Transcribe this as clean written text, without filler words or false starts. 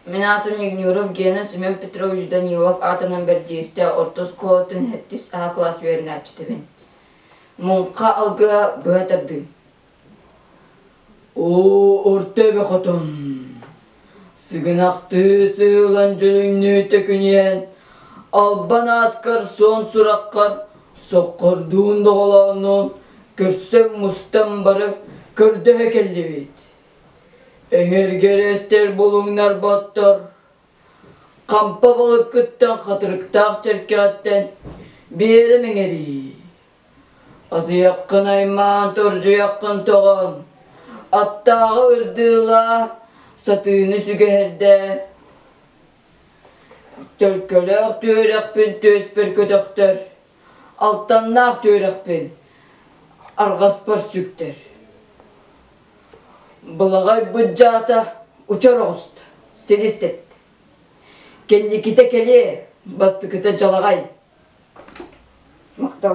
Мин аатым Егнюров Гена Семен Петрович Данилов аатынан Бэрдиэстэ орто оскуолатын сэттис А кылаас үөрэнээччитэбин. Муҥха алгыһа быһа тардыы. Оо, орто эбэ хотун, сыгынахтыы сыылан дьөлүҥнүү төкүнүйэн, албан ааткар суон сураххар соххордуун доҕолооннуун көрсөн мустан бары көрдөһө кэллибит. Эҥэргэр эстэр булуҥнар боттор, хампа балыккыттан хатырыктаах чэркэҕиттэн биэрэ мэҥэрии. Атыйаххын аймаан, тордьуйаххын тоҕон, аттааҕы ырдыылаа, сатыыны сүгэһэрдээ, төлкөлөөх түөрэхпин түөспэр көтөхтөр, алтаннаах түөрэхпин арҕаспар сүктэр. Былаҕай быдьаата учар оҕуста, силис тэптэ. Кэнникитэ кэлиэ, бастакыта дьалаҕай. Махтал.